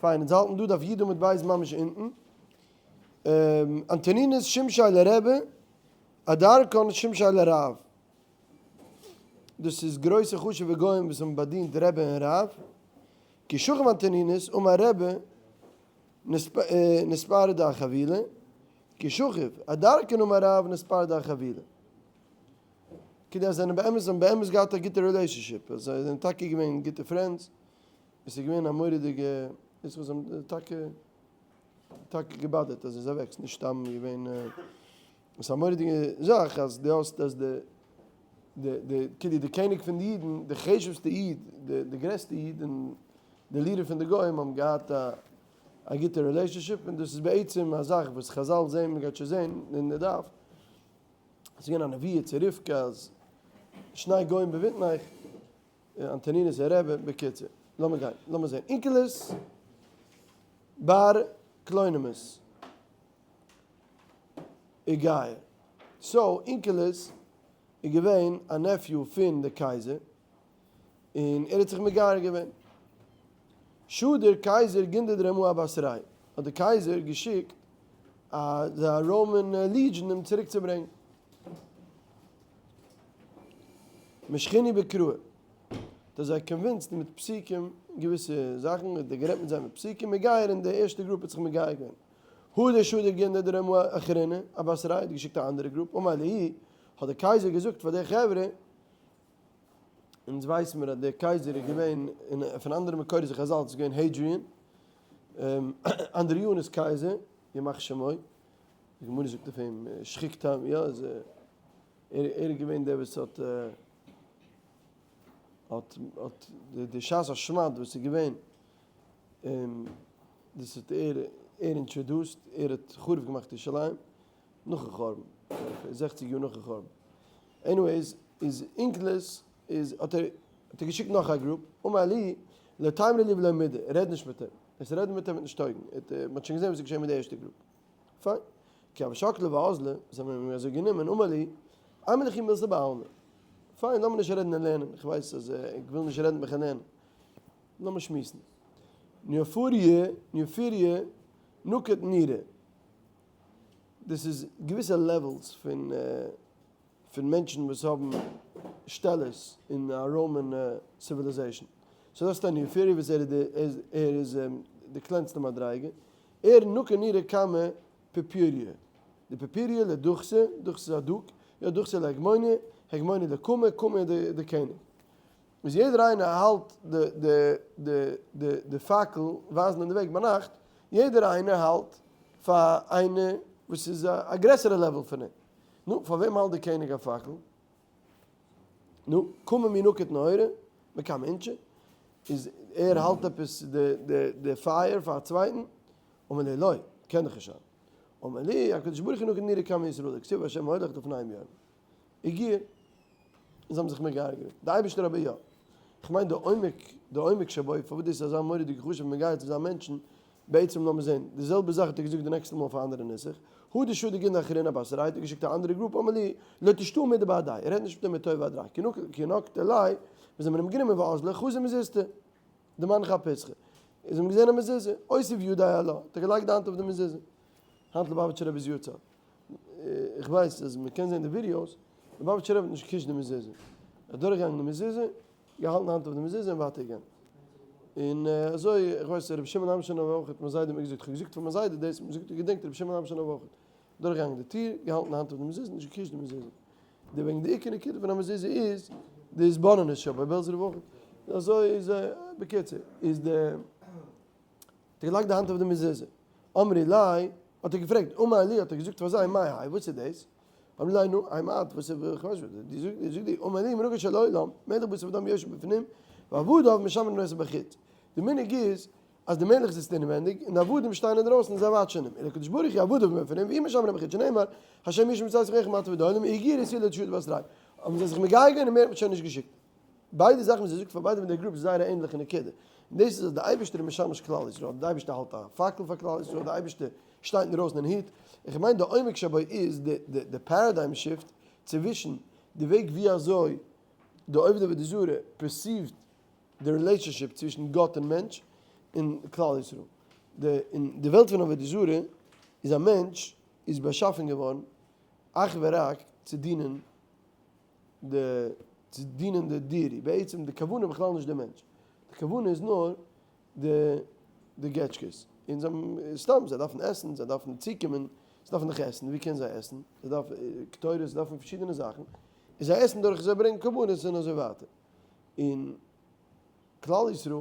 פיין, אונז האלטן דא דף י' עמוד ב' ממש אונטן. אנטונינוס שמשי לרבי, אדרקון שמשי לרב. דאס איז גרויסע חשוב'ע גוים וואס האבן באדינט רבי און רב. כי שכב אנטונינוס אמר רבי נספרדה החבילה, כי שכב אדרקון אמר רב נספרדה החבילה. כאילו זיי זענען באמת, זיי האבן באמת געהאט א גוטע relationship, זיי זענען טאקע געווען גוטע friends, עס איז געווען א מורא'דיגע, דאס וואס האט טאקע טאקע געבאדערט אז ער איז אוועק, ס'איז נישט סתם געווען, עס איז א מורא'דיגע זאך אז דו האסט אז די די די כאילו די קעניג פון די אידן, די חשוב'סטע איד, די די גרעסטע איד און די leader פון די גוים האבן געהאט א א גוטע relationship, און דאס איז בעצם א זאך וואס חזל זעהן, מ'גייט שוין זעהן אין די דף, עס איז געווען א נבואה צו רבקה אז שני גוים בבטנך. אנטונינוס דער רבי, בקיצור, לאמיר גיין, לאמיר זען, אונקלוס בר קלונימוס איגייר, so אונקלוס איז געווען א nephew פון די קייזער, און ער האט זיך מגייר געווען. שדר קייזער גונדא דרומאה אבתריה, האט די קייזער געשיקט א Roman legion אים צוריק צו ברענגען. משכני בקראי, האט ער זיי convinced מיט פסוקים געוויסע זאכן, האט ער גערעדט מיט זיי מיט פסוקים, מגייר און די ערשטע group האט זיך מגייר געווען. הדר שדר גונדא דרומאה אחרינא אבתריה האט געשיקט א אנדערע group, אמר להו, האט דער קייזער געזאגט פאר די חברה, אונז ווייסן מיר אז דער קייזער איז געווען, און פון אנדערע מקורות אין חזל איז געווען Hadrian, אנדריאנוס קייזער, ימח שמו, די גמרא זאגט אויף אים שחוק טעם, יא, איז ער איז געווען דער וואס האט האט האט די שעת השמד וואס איז געווען, דאס האט ער ער introduced, ער האט חרוב געמאכט ירושלים נאכן חורבן, זעכציג יאר נאכן חורבן. anyways, איז אונקלוס איז האט ער האט ער געשיקט נאך א group, אמר להו, לא תימרו ליה ולא מידי, רעד נישט מיט אים, עס רעדן מיט אים וועט נישט טויגן, מען האט שוין געזען וואס איז געשען מיט די ערשטע group. פיין. כי הוו שקלי ואזלי, זיי האבן אים אזוי גענומען, אמר להו, אימא לכו מילתא בעלמא. פיין, לאמיר נישט רעדן אין לערנען, איך ווייס אז איך וויל נישט רעדן מיך אין לערנען. לאמיר שמועסן. ניופוריה, ניופיריה, נקט נירא. דאס איז געוויסע levels פון פון מענטשן וואס האבן שטעלעס אין א Roman civilization. so דאס איז א ניופיריה וואס ער איז די ער איז די קלענסטע מדריגה. ער נקט נירא קמא פפיריא, די פפיריא לדוכסא, דוכסא איז א duke, יא דוכסא להגמוניא, הגמוניא לקומא, קומא איז די קעניג. איז יעדער איינער האלט די די די די די פאקל ווייזן אין די וועג ביינאכט, יעדער איינער האלט פאר איינער וואס איז א גרעסערע level פון אים. נו, פאר וועם האלט די קעניג א פאקל? נו, קומא מי נקיט נהורא, מקמי אינשי, איז ער האלט עפעס די די די פייער פאר א צווייטן, אמר ליה לא, קען דאך נישט זיין. אמר להו, הקדוש ברוך הוא נקיט נורא קמי ישראל, דכתיב השם הולך לפניהם יומם. איגייר, און זיי האבן זיך מגייר געווען. די אייבערשטער אבער יא. איך מיין די עומק, די עומק שבו, פארוואס דאס איז אזא מורא'דיגע חשוב'ע מגייר צו זיין מענטשן, בעצם לאמיר זען, די זעלבע זאך האט ער געזאגט די נעקסטע מאל פאר אנדערע נוסח, הדר שדר גונדא אחרינא אבתריה האט ער געשיקט א אנדערע group אמר להו, לא תשתעו מידי בהדיה, ער רעדט נישט מיט אים מיט טוב ועד רע, כי נקטו ליה, ווען זיי האבן אים גענומען ואזלו חזו מזוזתא, דמנחא אפתחא, און זיי האבן געזען א מזוזה, אותיב ידיה עלה, האט ער געלייגט די האנט אויף די מזוזה, היינט ליובאוויטשער רבי'ס יארצייט, איך ווייס אז מען קען זען די videos, ליובאוויטשער רבי האט נישט געקושט די מזוזה, ער איז דורכגעגאנגען די מזוזה, געהאלטן די האנט אויף די מזוזה און ווייטער געגאנגען. און אזוי, איך ווייס רבי שמעון אמשינאווער אויך האט מיין זיידע מיר געזאגט, איך האב געזאגט פאר מיין זיידע דאס, מיר זאגט ער געדענקט רבי שמעון אמשינאווער אויך, דורכגעגאנגען די טיר, געהאלטן די האנט אויף די מזוזה, נישט געקושט די מזוזה. די וועגן די עיקר נקודה פון א מזוזה איז די התבוננות שבו, בעלזער רב אויך, אזוי איז בקיצור, איז די, האט ער געלייגט די האנט אויף די מזוזה, אמרי ליה, האט ער געפרעגט, אמר להו, האט ער געזאגט פאר זיי, מאי האי, וואס איז דאס? אמרי ליה, נו, איי מאי, וואס איז, איך ווייס נישט, זאגט די, אמר להו, מנהגו של עולם, מלך בשר ודם יושב בפנים, ועבדיו משמרין אותו בחוץ. די מנהג איז, אז די מלך זיצט אינעווענדיג, און די עבדים שטייען אינדרויסן און זיי וואטשען אים, און הקדוש ברוך הוא עבדיו בפנים, והוא משמרן בחוץ, שנאמר, השם ישמר צאתך מעתה ועד עולם, איגירו ותו לא תשדו בתרייהו. האבן זיי זיך מגייר געווען און מער האט מען שוין נישט געשיקט. ביידע זאכן וואס ער זאגט פאר ביידע פון די groups איז זייער א ענליכע נקודה, און דאס איז אז די אייבערשטער איז משמש כלל ישראל, די אייבערשטער האלט א פאקל פאר כלל ישראל, די אייבערשטער שטייט אינדרויסן און היט, איך מיין די עומק שבו איז די די די paradigm shift צווישן די וועג ווי אזוי די עובדי עבודה זרה perceived די relationship צווישן גאט און מענטש, אין כלל ישראל. די אין די וועלט פון עבודה זרה איז א מענטש איז באשאפן געווארן אך ורק צו דינען די צו דינען די deity, בעצם די כוונה בכלל נישט די מענטש, די כוונה איז נאר די די געטשקעס, און זיי האבן סתם זיי דארפן עסן, זיי דארפן צוקומען, זיי דארפן דאך עסן, ווי קענען זיי עסן, זיי דארפן קטורת, זיי דארפן פארשידענע זאכן, און זיי עסן דורך זיי ברענגען קרבנות און אזוי ווייטער, און כלל ישראל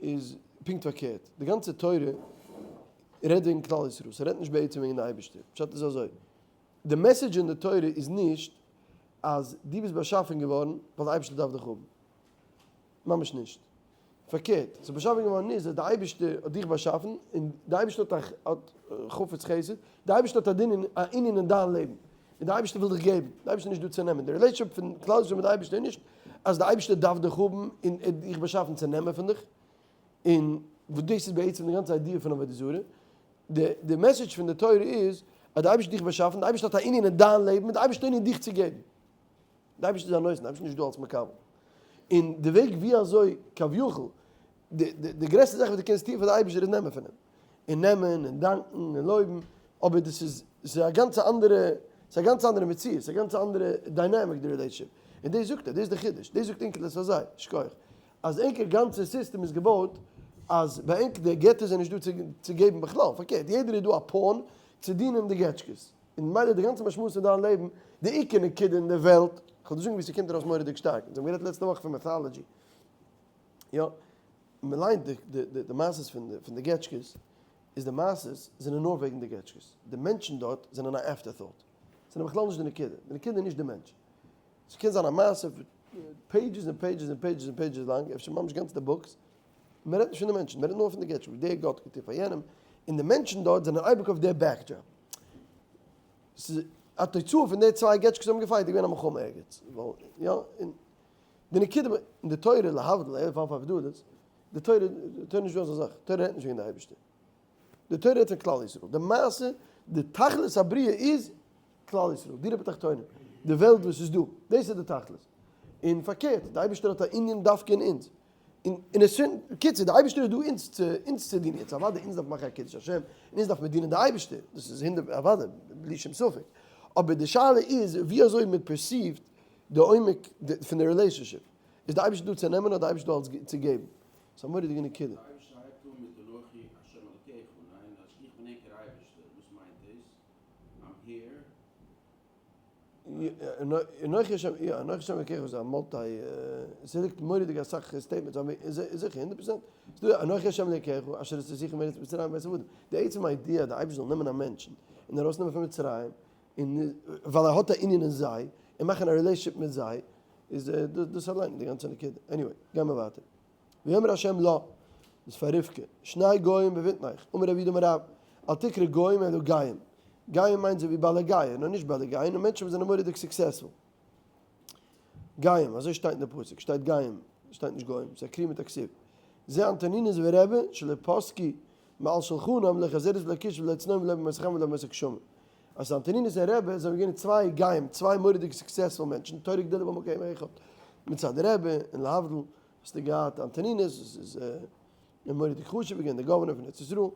איז פונקט פארקערט, די גאנצע תורה רעדט וועגן כלל ישראל, ס'רעדט נישט בעצם וועגן די אייבערשטער, פשט איז אזוי, די message אין די תורה איז נישט אז דו ביסט באשאפן געווארן ווייל די אייבערשטער דארף דיך האבן, ממש נישט, פארקערט, ס'איז באשאפן געווארן איז אז די אייבערשטער האט דיך באשאפן און די אייבערשטער האט א האט חפץ חסד, די אייבערשטער האט א דין און א ענין אין דיין לעבן, און די אייבערשטער וויל דיך געבן, די אייבערשטער איז נישט דא צו נעמען, די relationship פון כלל ישראל מיט די אייבערשטער איז נישט אז די אייבערשטער דארף דיך האבן און ער האט דיך באשאפן צו נעמען פון דיך, און וואס דאס איז בעצם די גאנצע idea פון עבודה זרה, די די message פון די תורה איז אז די אייבערשטער האט דיך באשאפן, די אייבערשטער האט א ענין אין דיין לעבן, און די אייבערשטער האט ענין דיך צו געבן. די אייבערשטער איז א נותן, די אייבערשטער איז נישט דא אלס מקבל. און די וועג ווי אזוי כביכול, די די די גרעסטע זאך וואס דו קענסט טון פאר די אייבערשטער איז נעמען פון אים. און נעמען און דאנקן און לויבן, אבער דאס איז ס'איז א גאנצע אנדערע, ס'איז א גאנצע אנדערע מציאות, ס'איז א גאנצע אנדערע dynamic די relationship. און דאס זאגט ער, דאס איז די חידוש, דאס זאגט אונקלוס פאר זיי, שכוח. אז ענקער גאנצע סיסטעם איז געבויט אז ביי ענק די געטער זענען נישט דא צו געבן בכלל, פארקערט יעדער איז דא א pawn צו דינען די געטשקעס, און ממילא די גאנצע משמעות פון דיין לעבן, די עיקר נקודה אין די וועלט, כ'וועל דיר זאגן ווי ס'קומט ארויס מורא'דיג שטארק, אונז האבן גערעדט לעצטע וואך פון mythology, יא, מ'ליינט די די מעשות פון די געטשקעס, איז די מעשות זענען נאר וועגן די געטשקעס, די מענטשן דארט זענען א afterthought, זענען בכלל נישט די נקודה, די נקודה איז נישט די מענטש. ס'קען זיין א מעשה פון pages און pages און pages און pages לאנג, אפשר ממש גאנצע books, מען רעדט נישט פון די מענטשן, מען רעדט נאר פון די געטשקע, וואס דער גאט האט געטון פאר יענעם, און די מענטשן דארט זענען אייביג אויף דער backdrop. ס'איז א תוצאה פון די צוויי געטשקעס האבן געפייט, איז געווען א מלחמה ערגעץ, ווייל יא, און די נקודה אין די תורה, להבדיל אלף אלפי הבדלות, די תורה, די תורה נישט דא אזא זאך, די תורה רעדט נישט וועגן די אייבערשטער, די תורה רעדט פון כלל ישראל, די מעשה, די תכלית הבריאה איז כלל ישראל, דירה בתחתונים, די וועלט וואס איז דא, דאס איז די תכלית. און פארקערט, די אייבערשטער האט א ענין דווקא אין אונז. און און עס שוין, קיצור, די אייבערשטער איז דא אונז צו אונז צו דינען. יעצט אוודאי אונז דארף מאכן א קידוש השם, און אונז דארף מיר דינען די אייבערשטער, דאס איז הונדערט אוודאי, בלי שום ספק. אבער די שאלה איז ווי אזוי מען perceive ט די עומק פון די relationship. איז די אייבערשטער דא צו נעמען אדער די אייבערשטער דא אלס צו געבן? ס'איז א מורא'דיגע נקודה. די אייבערשטער הייבט אן מיט אנכי השם אלקיך, ניין? אז איך בין ענקער אייבערשטער, וואס מיינט דאס? I'm here. אנכי השם, יא, אנכי השם אלקיך איז א multi, ס'ליגט מורא'דיג אסאך statements, אבער זיכער, הונדערט פראצענט, ס'דא אנכי השם אלקיך אשר הוצאתיך מארץ מצרים מבית עבדים, די עצם idea אז די אייבערשטער זאל נעמען א מענטשן און ארויסנעמען פון מצרים, און ווייל ער האט א ענין אין זיי, און מאכן א relationship מיט זיי, איז דאס אליין די גאנצע נקודה. anyway, גיימער ווייטער. ויאמר ה' לה, דאס פאר רבקה, שני גוים בבטנך, אמר רב יהודה אמר רב, אל תקרא גוים אלא גאים, גאים מיינט זיי ווי בעלי גאוה, נאר נישט בעלי גאוה, נאר מענטשן וואס זענען מורא'דיג successful. גאים, אזוי שטייט אין די פסוק, שטייט גאים, שטייט נישט גוים, ס'איז א קרי מיט א כתיב. זה אנטונינוס ורבי שלא פסקו מעל שלחנם לא חזרת ולא כיש ולא צנון ולא בימות החמה ולא בימות הגשמים. אז אנטונינוס און רבי זענען געווען צוויי גאים, צוויי מורא'דיג successful מענטשן, תורה גדולה במקום אחד, מצד רבי און להבדיל האסטו געהאט אנטונינוס וואס איז מורא'דיג חשוב געווען דער governor פון ארץ ישראל,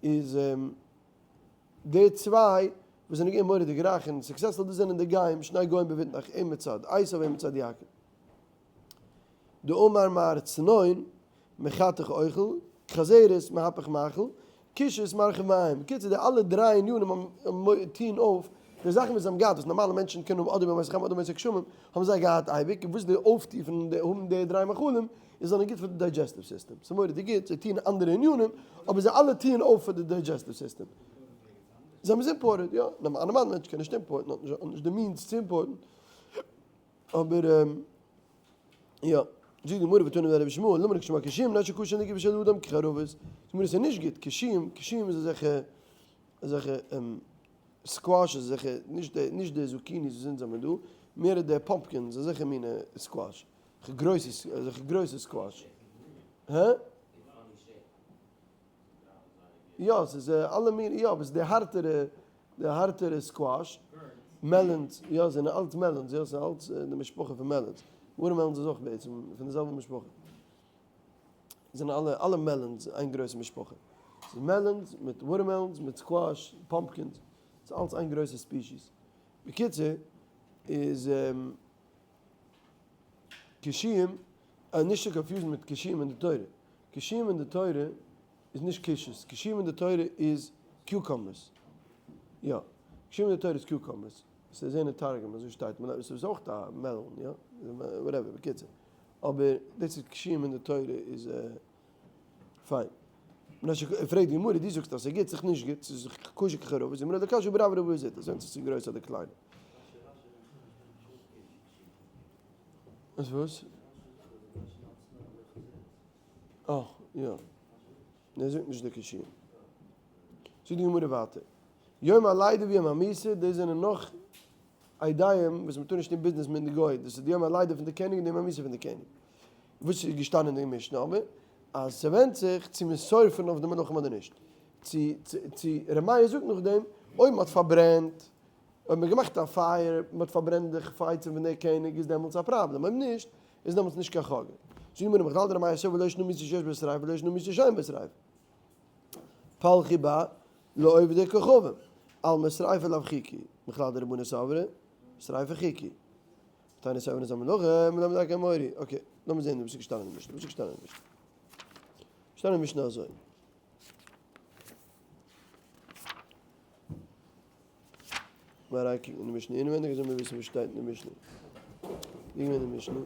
איז די צוויי וואס זענען געווען מורא'דיג רייך און successful דאס זענען די גאים, שני גוים בבטנך, א מצד עשו א מצד יעקב. דאמר מר צנון מחתך אוכל, חזרת מהפך מאכל, קישות מרחיב מעיים. בקיצור די אלע דריי ענינים האבן טוהן אויף די זאכן וואס זיי האבן געהאט וואס נארמאלע מענטשן קענען האבן אדער בימות החמה אדער בימות הגשמים האבן זיי געהאט אייביג און וואס די אויפטוה פון די האבן די דריי מאכלים איז זענען גוט פאר די digestive system ס'איז מורא'דיג גוט זיי טוהן אנדערע ענינים אבער זיי אלע טוהן אויף פאר די digestive system זיי האבן עס imported יא א נארמאלע מענטש קען נישט אימפארטן האט נישט די means צו אימפארטן אבער יא, זאגט די גמרא ותנא דבי רבי ישמעאל, למה נקשו קישואים, מפני שקשין לגופו של אדם כחרבות, זאגט די גמרא ס'איז נישט גוט, קישואים, קישואים איז אזעלכע, אזעלכע squash, אזעלכע, נישט די, נישט די zucchinis וואס אונז האבן דא, מער די pumpkins, אזעלכע מינע squash, גרויסע, אזעלכע גרויסע squash. הא? יא, ס'איז אלע מינע, יא, אבער ס'איז די הארטערע, די הארטערע squash, melons, יא, זענען אלץ melons, יא, ס'איז אלץ די משפחה פון melons, watermelons איז אויך בעצם פון די זעלבע משפחה. זענען אלע אלע melons איין גרויסע משפחה. ס'איז melons מיט watermelons מיט squash, pumpkins, ס'איז אלץ איין גרויסע species. בקיצור איז קישואים, נישט צו confuse ן מיט קישואים אין די תורה. קישואים אין די תורה איז נישט קישוס, קישואים אין די תורה איז cucumbers. יא, קישואים אין די תורה איז cucumbers. ס'איז אין תרגום אזוי שטייט, ס'איז אויך א melon, יא, whatever, בקיצור. אבער דאס איז קישואים אין די תורה איז פיין. פרעגט די גמרא, דו זאגסט אז ס'גוט, ס'איז נישט גוט, ס'איז כשר כחרובת, די גמרא לא קשיא ברברבי זוטא, עס ווענדט זיך צו גרויס אדער קליין. וואס וואס? אה, יא. ער זאגט נישט די קישואים. זאגט די גמרא ווייטער, יום הלידה ויום המיתה, דאס זענען נאך עדיים וואס מען טאר נישט טון ביזנעס מיט די גוי, דאס איז די יום הלידה פון די קעניג און די יום המיתה פון די קעניג. וואס איז געשטאנען אין די משנה אבער, אז ס'ווענדט זיך צו מ'איז שורפין אויף די מלכים אדער נישט. צו צו ר' מאיר זאגט נאכדעם, אויב מ'האט פארברענט, אויב מ'האט געמאכט א פייער, מ'האט פארברענט די חפצים פון די קעניג איז דעמאלטס א פראבלעם, אויב נישט, איז דעמאלטס נישט קיין חגא. זאגט די גמרא, מכלל דר' מאיר סבר לא שנא מיתה שיש בה שריפה ולא שנא מיתה שאין בה שריפה. פלחי בה לעובדי כוכבים, אלמא שריפה לאו חוקי, מכלל דרבנן סברי, שריפה חוקי. תניא סברי נזם מלאכה, מלמד דרכי אמורי. okay, לאמיר זען וואס איז געשטאנען אין משנה. וואס איז געשטאנען אין משנה? געשטאנען אין משנה אזוי. מיר אריינקוקן אין די משנה אינעווייניג אזוי מיר וויסן וואס שטייט אין די משנה. ווי געווען די משנה?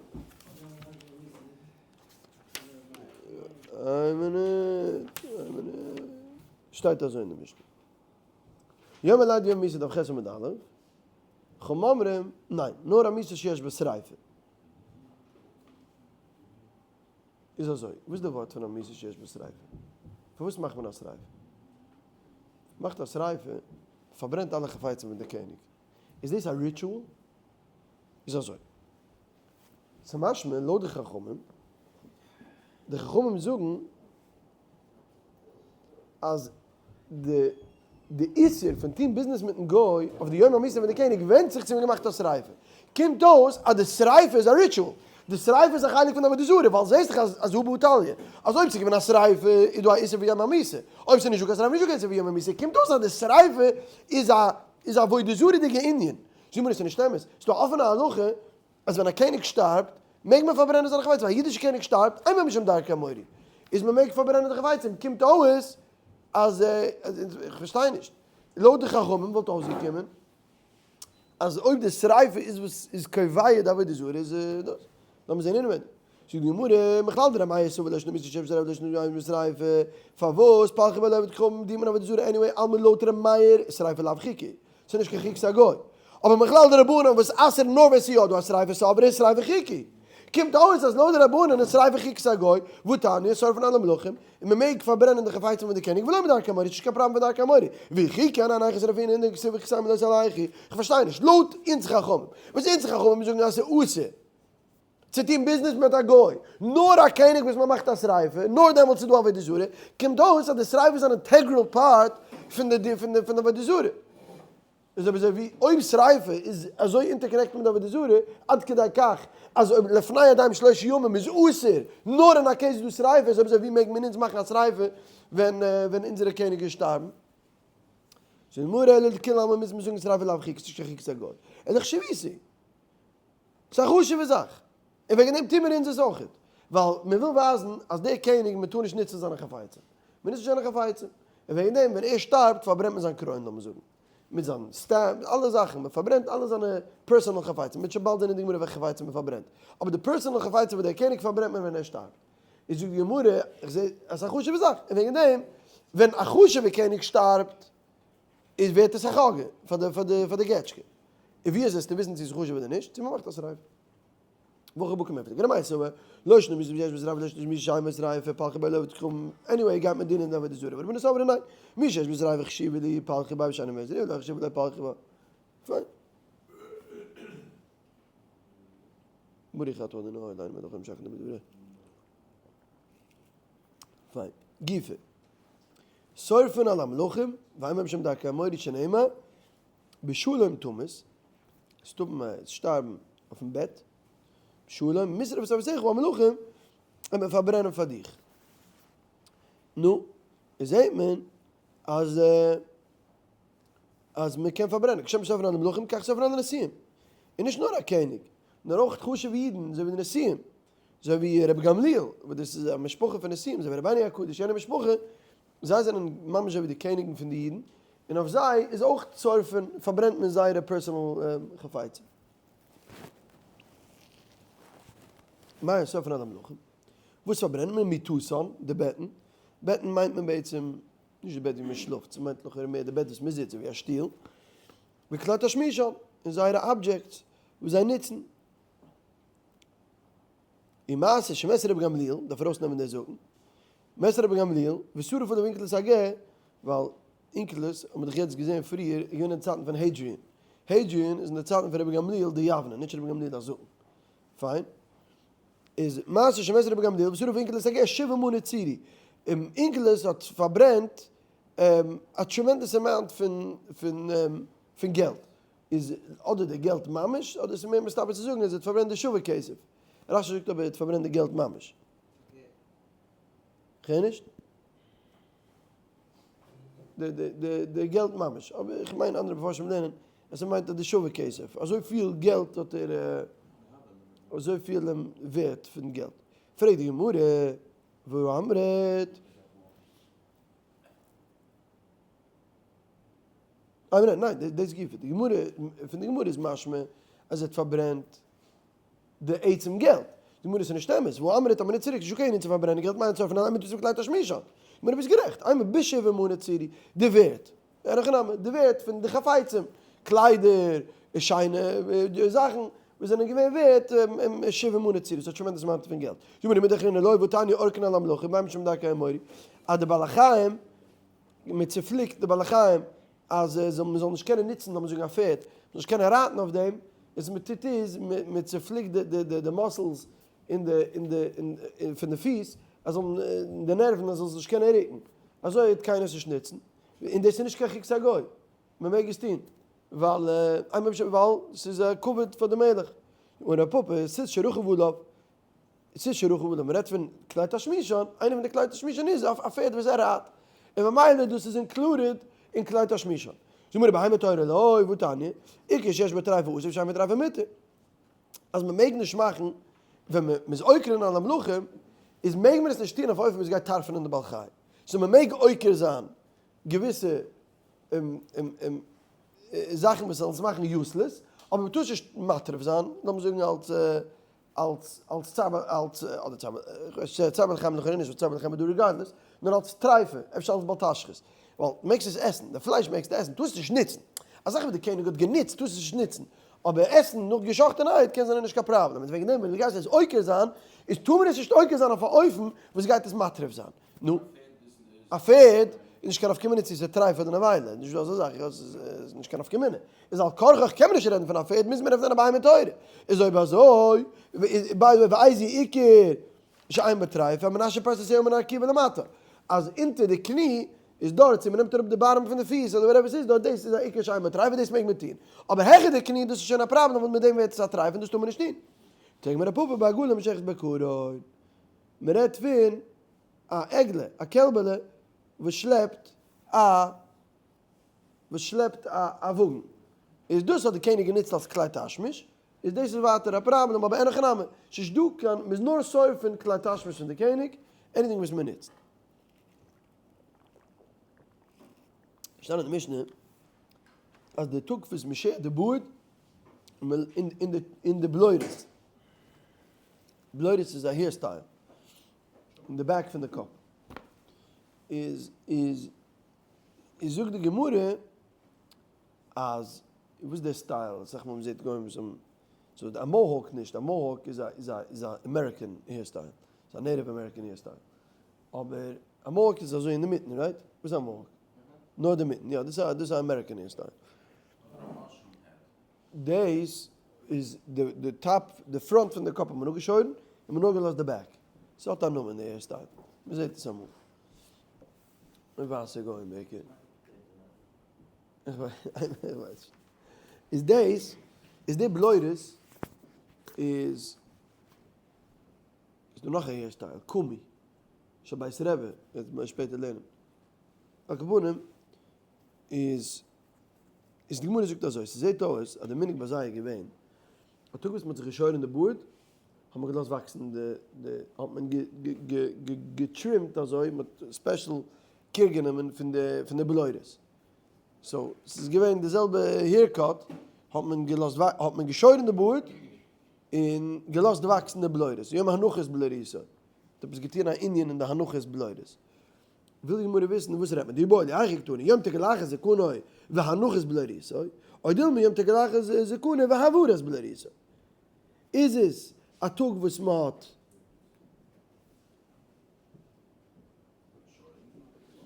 איין מינוט, איין מינוט. שטייט אזוי אין די משנה. יום הלידה יום מיתה דף ח' עמוד א', חכמים אומרים, ניין, נאר א מיתה שיש בה שריפה. איז אזוי, וואס איז די ווארט פון א מיתה שיש בה שריפה? פארוואס מאכט מען א שריפה? מאכט א שריפה, פארברענט אלע חפצים פון די קעניג. איז דאס א ritual? איז אזוי, ס'משמע לויט די חכמים, די חכמים זאגן אז די די איסור פון טון ביזנעס מיטן גוי אויף די יום המיתה פון די קעניג ווענדט זיך צו מ'האט געמאכט א שריפה. קומט אויס אז די שריפה איז א ritual. די שריפה איז א חלק פון די עבודה זרה, ווייל זעסט דאך אז אז הא בהא תליא. אז אויב ס'איז געווען א שריפה איז דא א איסור פון יום המיתה. אויב ס'איז נישט דא קיין שריפה איז נישט דא קיין איסור פון יום המיתה. קומט אויס אז די שריפה איז א איז א עבודה זרה'דיגע ענין. זאג מיר עס איז נישט אמת. ס'איז דא א אפענע הלכה אז ווען א קעניג שטארבט מעג מען פארברענען זיינע חפצים, א אידישע קעניג שטארבט, אין בו משום דרכי האמורי, איז מען מעג פארברענען די חפצים, קומט אויס אז איך פארשטיי נישט, לויט די חכמים וואלט אויסגעקומען אז אויב די שריפה איז וואס איז קובע די עבודה זרה איז דאס, לאמיר זען אינעווייניג, זאגט די גמרא, מכלל דר' מאיר סבר לא שנא מיתה שיש בה שריפה ולא שנא שאין בה שריפה, פארוואס פלחי בה לעובד כוכבים דינט מען עבודה זרה anyway, אלמא לויט ר' מאיר שריפה לאו חוקי, ס'איז נישט קיין חוקת הגוי. אבער מכלל די רבנן וואס אסר'ן נאר ווען ס'איז יא דא א שריפה סברי שריפה חוקי. קומט אויס אז לויט די רבנן איז שריפה חוקת הגוי, והתניא, שורפין על המלכים, און מ'מעג פארברענען די חפצים פון די קעניג ולא מדרכי האמורי, ס'נישט קיין פראבלעם פון דרכי האמורי. וכי כן אנן היכי שרפינן דכתיב וכסיימא לא תהלכו. כ'פארשטיי נישט. לויט אונז חכמים, וואס אונז חכמים זאגן אז ס'איז אסור צו טון ביזנעס מיט א גוי, נאר א קעניג וואס מ'מאכט א שריפה, נאר דעמאלטס איז דא עבודה זרה, קומט אויס אז די שריפה איז אן integral part פון די פון די פון די עבודה זרה. איז אויב אזוי ווי אויב שריפה איז אזוי interconnected מיט די עבודה זרה, עד כדי כך אז אויב לפני ידיים שלושה ימים איז אסור, נאר אין א case איז דא שריפה, איז אויב אזוי ווי מעג מען אונז מאכן א שריפה ווען ווען אונזערע קעניגען שטארבן? זאגט די גמרא אלא לכולי עלמא מוז מען זאגן שריפה לאו חוקי, ס'נישט קיין חוקת הגוי, אלא חשיבותא. ס'איז א חשוב'ע זאך, און וועגן דעם טוהן מיר אונז עס אויכעט, ווייל מען וויל ווייזן אז דער קעניג, מען טאר נישט נוצן זיינע חפצים, מען נוצט נישט זיינע חפצים, און וועגן דעם ווען ער שטארבט פארברענט מען זיין קרוין לאמיר זאגן, מיט זיין staff, מיט אלע זאכן, מען פארברענט אלע זיינע personal חפצים, מען וועט שוין באלד זען אין די גמרא וועלכע חפצים מען פארברענט, אבער די personal חפצים פון דער קעניג פארברענט מען ווען ער שטארבט. איז זאגט די גמרא, איך זע אז ס'איז א חשוב'ע זאך, און וועגן דעם ווען א חשוב'ע קעניג שטארבט, איז ווערט עס א חגא פאר די פאר די פאר די געטשקע. און ווי אזוי וועסטו וויסן צו עס איז חשוב אדער נישט? צו מ'מאכט א שריפה. וואך הבא קומט עפעס. גרמאי סובר, לא שנא מיתה שיש בה שריפה ולא שנא מיתה שאין בה שריפה פלחי בה לעובד כוכבים. anyway גייט מען דינען די עבודה זרה. ורבנן סברי ניין. מי שיש בה שריפה חשיבה ליה פלחי בה ושאינה בה שריפה לא חשיבה ליה פלחי בה. פיין. ברוך אתה אדוני אלוהינו מלך העולם שהכל נהיה בדברו. פיין. גופא. שורפין על המלכים, ואין בהם משום דרכי האמורי שנאמר, בשלום תמות, שטארבן אויפן בעט, בשלום, משרוף את אבותיך המלכים, וועט מען פארברענען פאר דיך. נו, איז זעהט מען אז אז מען קען פארברענען, כשם ששורפין על המלכים כך שורפין על הנשיאים, און נישט נאר א קעניג, נאר אויך חשוב'ע אידן אזוי ווי די נשיאים, אזוי ווי רבי גמליאל, וואס דאס איז א משפחה פון נשיאים, אזוי ווי רבינו הקדוש, יענע משפחה, זיי זענען ממש אזוי ווי די קעניגן פון די אידן, און אויף זיי איז אויך שורפין, פארברענט מען זייערע personal חפצים. מה שורפין על המלכים? וואס פארברענט מען? מיטתן, די בעטן. בעטן מיינט מען בעצם נישט די בעט ווי מען שלאפט, ס'מיינט לכאורה מער די בעט וואס מען זיצט, אזוי ווי א שטול. וכלי תשמישן, און זייערע objects וואס זיי נוצן. ומעשה שמת רבי גמליאל, דארף ארויסנעמען די זאקן. מת רבי גמליאל, ושרף עליו אונקלוס הגר, ווייל אונקלוס, האט מען דאך יעצט געזען פריער, איז געווען אין די צייטן פון Hadrian. Hadrian איז אין די צייטן פון רבי גמליאל די יבנה, נישט רבי גמליאל הזקן. פיין. איז מעשה שמת רבי גמליאל ושרף אונקלוס הגר שבעים מנה צורי. און אונקלוס האט פארברענט א tremendous amount פון פון פון געלט. איז אדער די געלט ממש, אדער ס'איז מער מסתבר צו זאגן אז ער האט פארברענט די שווה כסף. רשי זאגט אבער ער האט פארברענט די געלט ממש. כ'הער נישט. די געלט ממש, אבער איך מיין אנדערע מפרשים לערנען אז ס'מיינט אז די שווה כסף, אזויפיל געלט האט ער, אזויפיל ווערט פון געלט. פרעגט די גמרא, והא אמרת? אה ניין, ניין, דאס גופא, די גמרא, פון די גמרא איז משמע אז ער האט פארברענט די עצם געלט. די גמרא איז נישט אמת, והא אמרת אמר צוריק, נישט קיין ענין צו פארברענען געלט מיינט שורפין על מיטתן וכלי תשמישן. גמרא ביסט גערעכט, אימא בשבעים מנה צורי, די ווערט, אין הכי נמי, די ווערט פון די חפצים, קליידער, שיינע זאכן, וואס זענען געווען ווערט שבעים מנה צורי, ס'האט tremendous amount פון געלט. די גמרא מידי אחרינא לא, והתניא עורקין על המלכים, בהמה משום דרכי האמורי, אז די בעלי חיים, מען צופליקט די בעלי חיים, אז מען זאל נישט קענען נוצן, לאמיר זאגן א פערד, מען זאל נישט קענען רייטן אויף דעם, וואס מען טוט איז, מען צופליקט די muscles אין די אין די אין פון די פיס, אז זאלן די נערוון אז זאל זיך נישט קענען רוקן, אזוי וועט קיינער עס נישט נוצן, און דאס איז נישט קיין חוקת הגוי, מען מעג עס טון, ווייל ווייל ס'איז א כבוד פאר די מלך, און ר' פפא, סוס שרכב עליו, סוס שרכב עליו, מ'רעדט פון כלי תשמישן, איינע פון די כלי תשמישן איז אויף א פערד וואס ער רייט, און ממילא דאס איז included אין כלי תשמישן. זאגט מיר בהמה טהורה לא, והתניא, עיקר שיש בו טריפה אסור ושאין בו טריפה מותר. אז מ'מעג נישט מאכן, ווען מ'איז עוקרין על המלכים, איז מעג מען עס נישט טון אויף אופן וואס גייט טרפ'נען די בעל חי. so מ'מעג עוקר זיין געוויסע זאכן וואס זאלן עס מאכן useless, אבער מ'טאר עס נישט מטריף זיין, לאמיר זאגן אלס אלס אלס צער אלס אדער צער כ'ווייס צער בעלי חיים לכאורה נישט ווייל צער בעלי חיים איז דא regardless, נאר אלס טרייפה, אפשר אלס בל תשחית, ווייל מעגסט עס עסן, די פלייש מעגסטו עסן, טארסט נישט נוצן, א זאך וואס די קעניג האט גענוצט טארסט נישט נוצן, אבער עסן נאך געשאכטענערהייט קען זיין איז נישט קיין פראבלעם, איז וועגן דעם ווען דו גייסט עס עוקר זיין, איז טאר מען עס נישט עוקר זיין אויף א אופן וואס גייט עס מטריף זיין, נו. א פערד איז נישט קיין נפקא מינה צו עס איז טרייף אדער נבילה, נישט דא אזא זאך, עס איז נישט קיין נפקא מינה. איז על כרחך קען מען נישט רעדן פון א פערד, מוז מען רעדן פון א בהמה טהורה. איז אויב אזוי, by the way, ואיזה עיקר שאין בו טריפה, מנשב פרסותיה מן הרקיע ולמטה. אז אונטער די קני איז דארט, צו מען נעמט אראפ די bottom פון די פיס אדער whatever ס'איז דארט, דאס איז א עיקר שאין בו טריפה, דאס מעג מען טון. אבער העכער די קני, דאס איז שוין א פראבלעם ווייל מיט דעם ווערט עס א טרייף און דאס טאר מען נישט טון. זאגט מיר רב פפא בעגלה מושכת בקרון. מען רעדט פון א עגלה, א קעלבעלע וואס שלעפט א וואס שלעפט א א וואגן, איז דאס האט די קעניג גענוצט אלס כלי תשמיש, איז דאס איז ווייטער א פראבלעם, אבער אין הכי נמי, ס'נישט דא קיין, מ'איז נאר שורף פון כלי תשמיש פון די קעניג, anything וואס מ'נוצט. שטייט אין די משנה אז די טאג וואס מ'שערט די בארד אין די בלורית, בלורית איז א hair style, אין די back פון די קאפ איז איז איז זאגט די גמרא אז וואס איז די style אסאך מאל מ'זעט גוים וואס האבן so א mohawk נישט א mohawk איז א איז א איז א American hair style איז א Native American hair style אבער א mohawk איז אזוי אינדערמיטן right? וואס איז א mohawk? נאר אינדערמיטן יא דאס איז א דאס איז א American hair style. דעיס איז די top, די front פון די קאפ האט מען אפגעשוירן, און מען נאר געלאזט די back. ס'האט א נאמען די hair style. מ'זעט עס אמאל. מיט ווייסע גוים בעיקר. איך ווייס נישט. איז דעיס, איז די בלורית איז, איז דא נאך א hair style, קומי. של בית רבי, וועט מען שפעטער לערנען. על כל פנים איז איז די גמרא זאגט אזוי, ס'זעט אויס אז די מנהג ביי זיי איז געווען, א טאג וואס מ'האט זיך געשוירן די בארד, האט מען געלאזט וואקסן די די האט מען געטרימט אזוי, מ'האט special care גענומען פון די פון די בלורית. so ס'איז געווען די זעלבע haircut, האט מען געלאזט האט מען געשוירן די בארד, און געלאזט וואקסן די בלורית, יום הנחת בלוריתו, האט עפעס געטון א ענין אין די הנחת בלורית. וויל די גמרא וויסן וואס רעדט מען דא, איבעיא להו היכי קתני, יום תגלחת זקנו והנחת בלוריתו, או דילמא יום תגלחת זקנו והעברת בלוריתו. איז עס א טאג וואס מען האט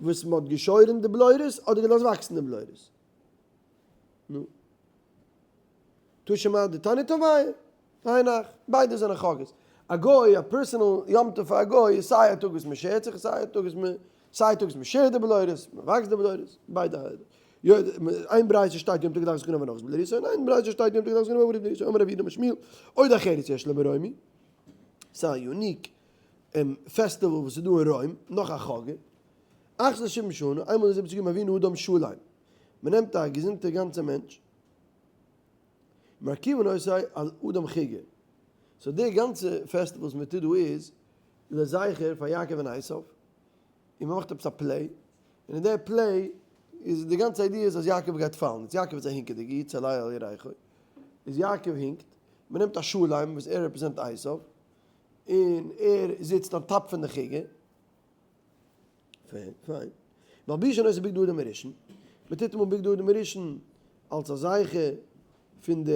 וואס מען האט געשוירן די בלורית אדער געלאזט וואקסן די בלורית? נו. תא שמע דתניא תרוייהו, היינו הך, ביידע זענען חגאות. א גוי, א personal יום טוב פאר א גוי איז סיי א טאג וואס מען שערט זיך און סיי א טאג וואס מען, סיי א טאג וואס מען שערט די בלורית, מען וואקסט די בלורית, ביידע. איין ברייתא שטייט יום טוב גלח זקנו והנחת בלוריתו, און איין ברייתא שטייט יום טוב תגלחת זקנו והעברת בלוריתו, אמר רב יהודה אמר שמואל, עוד אחרת יש להם ברומי, ס'איז א unique festival וואס איז דא אין רוים, נאך א חגא, אחת לשבעים שנה, איינמאל אין זיבעציג יאר מביאין אדם שלם, מען נעמט א געזונטע גאנצע מענטש, מרכיבין אותו על אדם חיגר. so די גאנצע פעסטיוואל וואס מען טוט דא איז לזכר פאר יעקב און עשיו, און מען מאכט עפעס א play, און אין די play איז די גאנצע idea איז אז יעקב גייט פאלן, יעצט יעקב איז א הינקעדיגע איד צולע על ירכו, איז יעקב הינקט, מען נעמט א שלם וואס ער represent עשיו, און ער זיצט on top פון די חיגר, פיין, פיין. מלבישין אותו בגדי אדם הראשון, מען טוט אים אן בגדי אדם הראשון אלס א זכר פון די,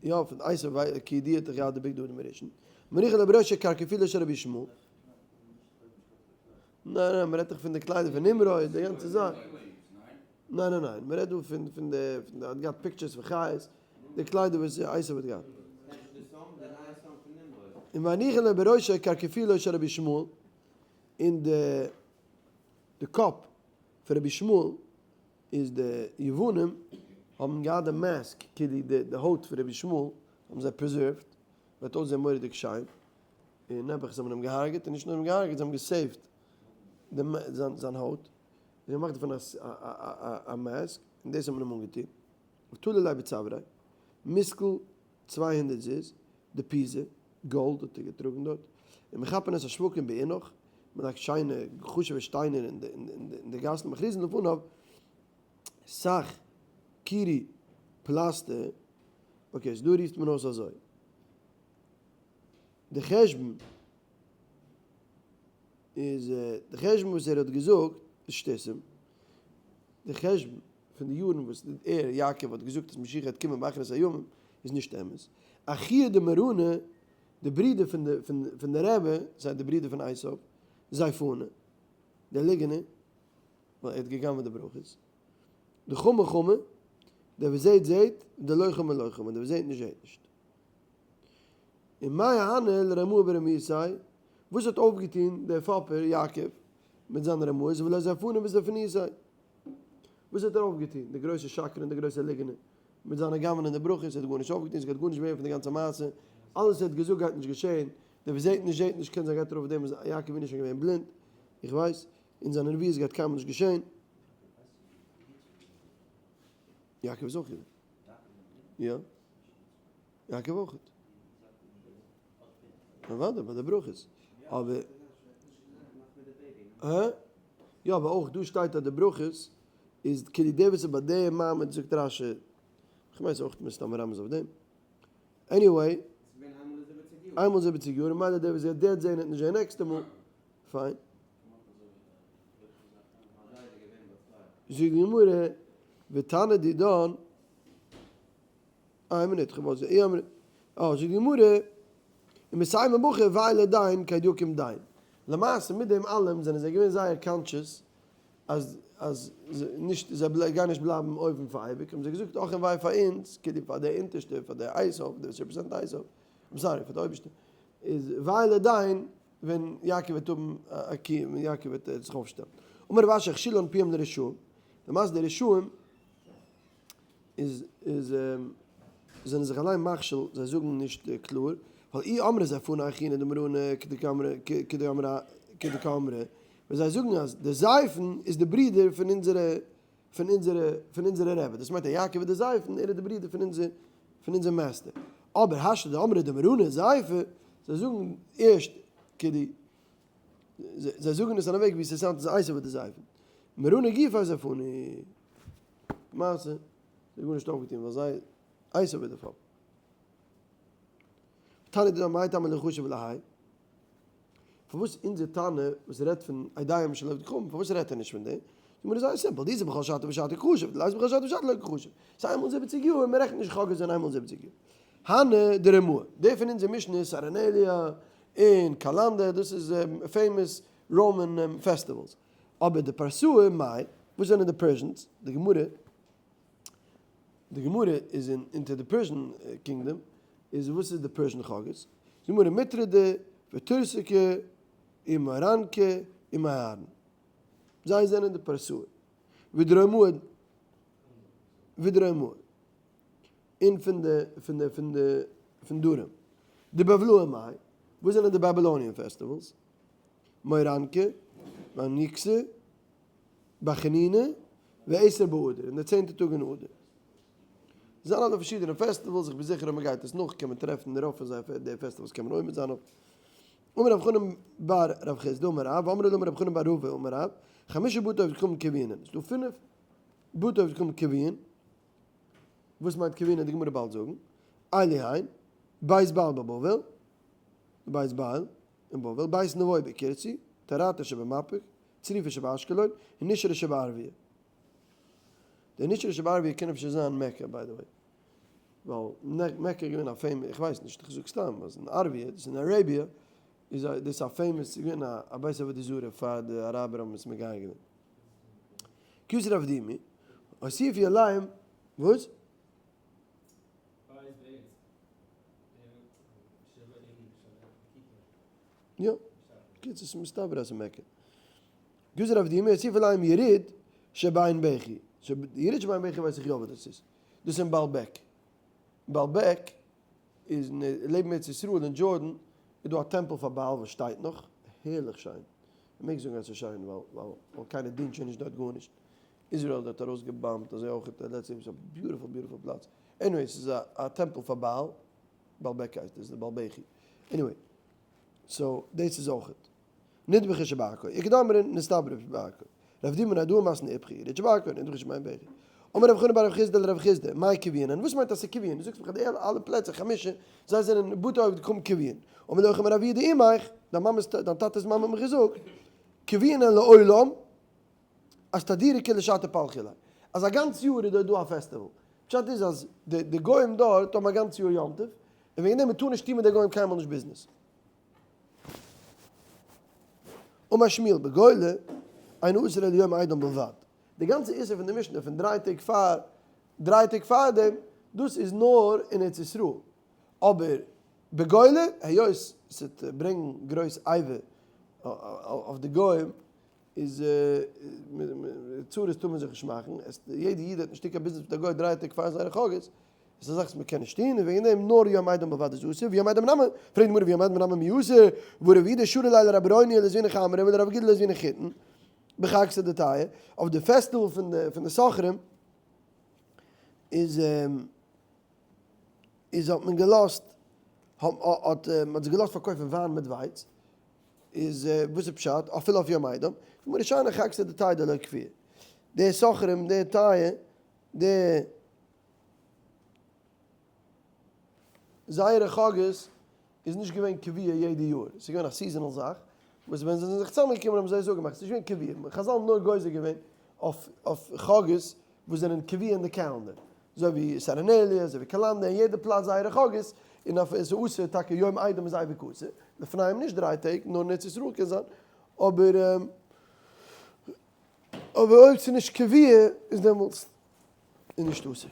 יא, פון עשו ווייל כידוע האט ער געהאט די בגדי אדם הראשון. מניחין לו בראשו קרקפילו של רבי ישמעאל. ניין ניין, מען רעדט דאך פון די קליידער פון נמרוד, די גאנצע זאך. ניין ניין ניין, מען רעדט דא פון פון די, פון די, האט געהאט pictures פון חיות, די קליידער וואס עשו האט געהאט. און מניחין לו בראשו קרקפילו של רבי ישמעאל. אין די די קאפ פון רבי ישמעאל איז די יוונים האבן געהאט די mask כאילו די די הויט פון רבי ישמעאל האבן זיי preserved וועט אויסזען מורא'דיג שיין און נעבעך זיי האבן אים געהארגעט און נישט נאר אים געהארגעט זיי האבן גע save ט די זיין זיין הויט און געמאכט דערפון א א א mask און דאס האט מען אים אנגעטון ותלי ליה בצוואריה מושכל 200 זוז דפוזא גאלד האט ער געטראגן דארט, ומחפין את השווקים באינך, מען לייגט שיינע חשוב'ע שטיינער אין די גאסן, מכריזין לפניו סך קירי פלסתר, okay, so דא רופט מען אויס אזוי, די חשבון איז, די חשבון וואס ער האט געזאגט איז שטותים, די חשבון פון די יארן וואס ער, יעקב, האט געזאגט אז משיח וועט קומען באחרית הימים איז נישט אמת. אחיה דמרנא, די ברידער פון די פון די רבי, זיי די ברידער פון עשיו, זייפנא, דער ליגענער, ווייל ער האט גע'גנב'עט די ברכות. דחמא חמא, דער וואס זעט זעט, דלא חמא לא חמא, דער וואס זעט נישט זעט נישט. און מאי אהני לרמאי ברמיתיה, וואס האט אויפגעטון דער פאפער יעקב מיט זיין רמאות, ולא זייפנא בזייפנותיה. וואס האט ער אויפגעטון, דער גרויסער שקרן, דער גרויסער ליגענער, מיט זיינע גנב'נען די ברכות, ער האט גארנישט אויפגעטון, ס'גייט גארנישט ווערן פון די גאנצע מעשה, אלעס וואס ער האט געזאגט גייט נישט געשען, דער וואס זעט נישט זעט נישט, קען זיין גייט ער אויף דעם אז יעקב איז נישט שוין געווען בלינד, איך ווייס, און זיינע נביאות גייט קיינמאל נישט געשען. יעקב איז אויך געווען. יא. יעקב אויך. אוודאי ביי די ברכות. אבער. הא? יא אבער אויך דא שטייט אז די ברכות איז כאילו דער וואס איז ביי די מעמד זאגט רשי, כ'מיין ס'איז אויך מסתם מרמז אויף דעם. anyway. איינמאל 70 יאר, און מילא דער וואס וועט זעהן וועט נישט זעהן נעקסטע מאל. פיין. זאגט די גמרא, ותנא דידן, איין מינוט, כ'וואלט זיך, איין מינוט, אה, זאגט די גמרא, ומסיימא בכי וויי לדיין כד יקום דין. למעשה מיט דעם אלעם זענען זיי געווען זייער conscious אז אז נישט זיי גייען נישט בלייבן אויבן פאר אייביג, האבן זיי געזאגט אך און וויי פאר אונז, כאילו פאר די אונטערשטע, פאר די עשיו, די וואס represent עשיו, I'm sorry, פאר די אויבערשטע, איז וויי לדיין ווען יעקב וועט האבן א קיום, ווען יעקב וועט זיך אויפשטעלן. אמר רב אשי אכשילן פיהם לרשעים, למעשה די רשעים איז איז זענען זיך אליין מכשיל, זיי זאגן נישט קלאר, ווייל אי אמרי זייפנא אחינא דמרנא כדאמר. כדקאמרי, ווען זיי זאגן אז די זייפן איז די ברודער פון אונזערע פון אונזערע פון אונזערע רבי, דאס מיינט אז יעקב איז די זייפן, ער איז די ברודער פון אונזער פון אונזער master. אבער השתא דאמרי דמרנא זייפא, זיי זאגן ערשט כדי זיי זאגן עס אין א וועג ווי ס'סאונדט אז עשו איז די זייפן. מרנא גופא זייפוני. למעשה, זיי גארנישט אויפגעטון ווייל זיי עשו איז די פאפ. תנא דידן מאי טעמא לא חשיב להאי? פארוואס אונזער תנא וואס רעדט פון עדיהם של עבדי כוכבים פארוואס רעדט ער נישט פון דעם? די גמרא איז זייער סימפל, דאיתא בכל שתא ושתא קחשיב, דלית בכל שתא ושתא לא קחשיב. ס'איז איינמאל אין זיבעציג יאר און מ'רעכנט נישט חגאות זענען איינמאל אין זיבעציג יאר. הני דרומאי, די פון אונזער משנה איז סאטורנאליא און קאלאנדא, דאס איז famous Roman festivals. אבער די פרסאי מאי, וואס זענען די Persians? די גמרא די גמרא איז אין אונטער די Persian kingdom, איז וואס איז די Persian חגאות? די גמרא מטרדי וטורסקי ומרנקי ומהרן, זיי זענען די פרסאי, ודרומאי ודרומאי, און פון די פון די פון די פון דרום, די בבלאי מאי, וואס זענען די Babylonian festivals? מוראנקע, ואניקסע, בחנינא, ועשר באדר, און די צענטע טאג אין אדר. זיי זענען אלע פארשידענע festivals, איך בין זיכער אז מען גייט עס נאך קען מען טרעפן רוב פון זיי די festivals קען מען עומד זיין אויף. אמר רב חנן בר רב חסדא אמר רב, ואמרי לה אמר רב חנן בר רבא אמר רב, חמשה בתי עובדי כוכבים קביעין, ס'איז דא פינף בתי עובדי כוכבים קביעין, וואס מיינט קביעין וועט די גמרא באלד זאגן, אלו הן, בית בעל בבבל, בית בעל אין בבל, בית נבו בקרצי, טרתא שבמפק, צריפה שבאשקלון, און נשרא שבערביה. די נשרא שבערביה קען אפשר זיין מעקא by the way. ווייל מעקא איז געווען א famous, איך ווייס נישט, איך זאג סתם אז אין ערביה, דאס אין Arabia, איז דאס א famous, ס'איז געווען א בית עבודה זרה פאר די אראבער האבן עס מגייר געווען. כוס רב דימי, הוסיפי עליהם, וואס? יא, קיצור ס'איז מסתבר אז ס'איז מעקא. גזר אויף די ימי הוסיף עליהם יריד שבעין בכי. יריד שבעין בכי ווייס איך יא וואס דאס איז. דאס איז אין בעלבעק. בעלבעק איז לעבן ארץ ישראל אין Jordan איז דא א טעמפל פאר בעל וואס שטייט נאך. הערליך שיין. מ'מעג זאגן אז ס'איז שיין ווייל קיינער דינט שוין נישט דארט גארנישט. איזראעל האט דארט ארויסגעבאמבט אזוי אויך די לעצטע יאר. ס'איז א beautiful beautiful פלאץ. Anyway ס'איז א טעמפל פאר בעל. בעלבעק הייסט עס, די בעלבעכי. Anyway. So דאס איז אויכעט. נדבכי שבעכו. איכא דאמרי נסתברא שבעכו. רב דימי נהרדעא מתני איפכא. יריד שבעכו, נדבכי שבעין בכי. אמר רב חנן בר רב חסדא לרב חסדא, מאי קביעין? וואס מיינט אז ס'איז קביעין? דו זאגסט מיך אז די אלע פלעצער חמשה, זיי זענען בתי עובדי כוכבים קביעין. אמר לו אמר רב יהודה אמך, דיין מאמע'ס דיין טאטע'ס מאמע האט מיך געזאגט, קביעין לעולם, אז תדירה כולא שתא פלחי ליה. אז א גאנץ יאר איז דארט דא א פעסטיוואל. פשט איז אז די גוים דארט האבן א גאנץ יאר יום טוב, און וועגן דעם מ'טאר נישט טון מיט די גוים קיינמאל נישט ביזנעס. אמר שמואל בגולה אין אסור אלא יום אידם בלבד. די גאנצע איסור פון די משנה פון דריי טעג פאר דריי טעג פארדעם, דאס איז נאר אין ארץ ישראל. אבער בגולה, היות ס'וועט ברענגן גרויס איבה אויף די גוים, איז צרות טאר מען זיך נישט מאכן, עס יעדע איד האט נישט קיין ביזנעס מיט א גוי דריי טעג פאר זייערע חגאות, עס איז א זאך וואס מען קען נישט טון, און וועגן דעם נאר יום אידם בלבד איז אסור, ויום אידם נמי, פרעגט די גמרא ויום אידם נמי מי אסור, והא רב יהודה שרא ליה לרב רויניא לזביני חמרא ולרב גידל לזביני חיטין, בחגתא דטייעא, אויף די פעסטיוואל פון די פון די סוחרים איז איז האט מען געלאזט האט מען זיי געלאזט פארקויפן וויין מיט ווייץ, איז וואס איז פשט? אפילו אויף יום אידם? גמרא שאני חגתא דטייעא דלא קביעא. די סוחרים, די טייעא, די זייערע חגאות איז נישט געווען קביע יעדע יאר, ס'איז געווען א seasonal זאך, וואס ווען זיי זענען זיך צוזאמענגעקומען האבן זיי עס אפגעמאכט, ס'איז נישט געווען קביע, חזל האבן נאר גוזר געווען אויף חגאות וואס זענען קביע אין די קעלענדער, אזוי ווי סאטורנאליא, אזוי ווי קאלאנדע, אין יעדע פלאץ זייערע חגאות, און אויף עס איז אסור טאקע יום אידם איז אייביג אסור, לפניהם נישט דריי טעג, נאר אין ארץ ישראל קען זיין, אבער אבער אויב ס'איז נישט קביע איז דעמאלטס איז נישט אסור.